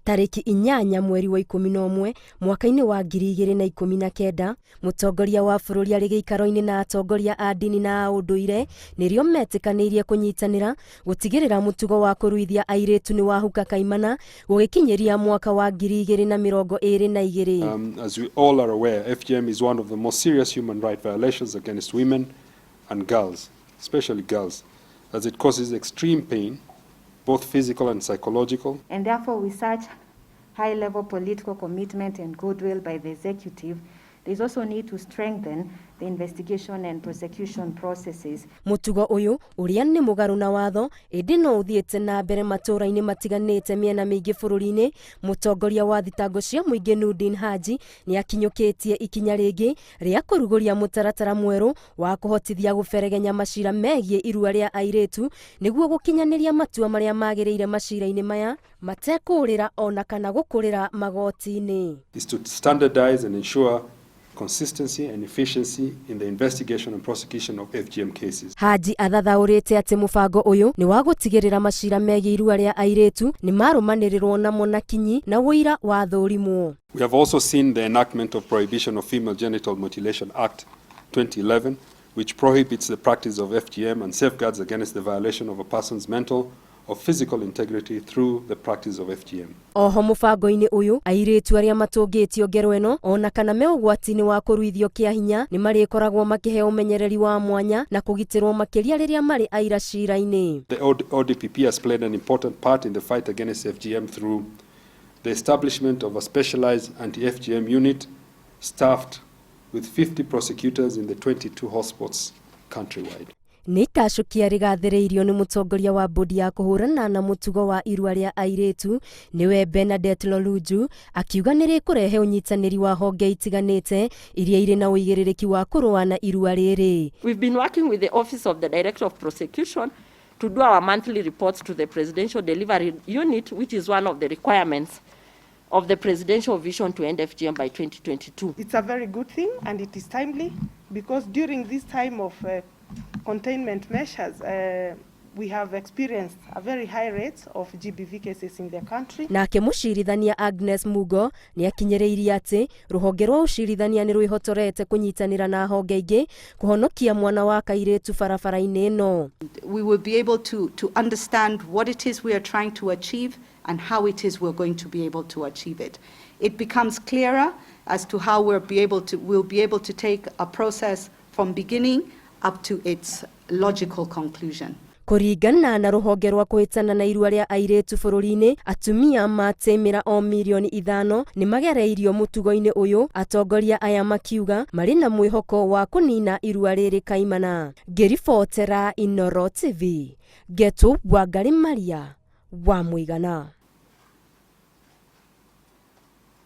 Tarĩki 8 mweri wa 11 mwaka-inĩ wa 2019, mũtongoria wa bũrũri arĩ gĩikaro-inĩ na atongoria a ndini na a ũndũire nĩrĩo metĩkanĩirie kũnyitanĩra gũtigĩrĩra mũtugo wa kũruithia airĩtu nĩ wahuka kaimana gũgĩkinyĩria mwaka wa 2022. As we all are aware, FGM is one of the most serious human rights violations against women and girls, especially girls, as it causes extreme pain, both physical and psychological. And therefore, with such high level political commitment and goodwill by the executive, there is also need to strengthen the investigation and prosecution processes. Mũtugo ũyũ ũrĩa nĩ mũgarũ na watho ĩndĩ no ũthiĩte na mbere matũũra-inĩ matiganĩte mĩena mĩingĩ bũrũri-inĩ. Mũtongoria wa thitango cia mũingĩ Nurdin Haji nĩ akinyũkĩtie ikinya rĩngĩ rĩa kũrugũria mũtaratara mwerũ wa kũhotithia gũberegenya macira megiĩ irua rĩa airĩtu nĩguo gũkinyanĩria matua marĩa magĩrĩire macira-inĩ maya matekũũrĩra ona kana gũkũrĩra magoti-inĩ. Is to standardize and ensure consistency and efficiency in the investigation and prosecution of FGM cases. Haji athathaũrĩte atĩ mũbango ũyũ nĩ wa gũtigĩrĩra macira megiĩ irua rĩa airĩtu nĩ marũmanĩrĩrwo namo na kinyi na ũira wathũrimwo. We have also seen the enactment of Prohibition of Female Genital Mutilation Act 2011, which prohibits the practice of FGM and safeguards against the violation of a person's mental or physical integrity through the practice of FGM. Oho mũbango-inĩ ũyũ, airĩtu arĩa matũngĩtio ngero ĩno ona kana me ũgwati-inĩ wa kũruithio kĩa hinya nĩ marĩkoragwo makĩheo ũmenyereri wa mwanya na kũgitĩrwo makĩria rĩrĩa marĩ aira cira-inĩ. The ODPP has played an important part in the fight against FGM through the establishment of a specialized anti-FGM unit staffed with 50 prosecutors in the 22 hotspots countrywide. Nĩ itacũkia rĩgathĩrĩirio nĩ mũtongoria wa bodi ya kũhũrana na mũtugo wa irua rĩa airĩtu nĩwe Bernadette Lolunju, akiuga nĩ rĩkũrehe ũnyitanĩri wa honge itiganĩte iria irĩ na ũigĩrĩrĩki wa kũrũa na irua rĩrĩ. We've been working with the Office of the Director of Prosecution to do our monthly reports to the Presidential Delivery Unit, which is one of the requirements of the presidential vision to end FGM by 2022. It's a very good thing and it is timely because during this time of containment measures, we have experienced a very high rate of GBV cases in the country. Nake mũcirithania Agnes Mugo nĩ akinyĩrĩirie atĩ rũhonge rwa ũcirithania nĩ rwĩhotorete kũnyitanĩra na honge ingĩ kũhonokia mwana wa kairĩtu barabara-inĩ ĩno. We will be able to understand what it is we are trying to achieve and how it is we're going to be able to achieve it. It becomes clearer as to how we'll be able to take a process from beginning up to its logical conclusion. Kũringana na rũhonge rwa kũhĩtana na irua rĩa airĩtu bũrũri-inĩ, atumia matĩmĩra o mirioni 5 nĩ magereirio mũtugo-inĩ ũyũ, atongoria aya makiuga marĩ na mwĩhoko wa kũnina irua rĩrĩ kaimana. Ngĩribotera Inoro TV, Ngetu Wangari Maria wa Mũigana.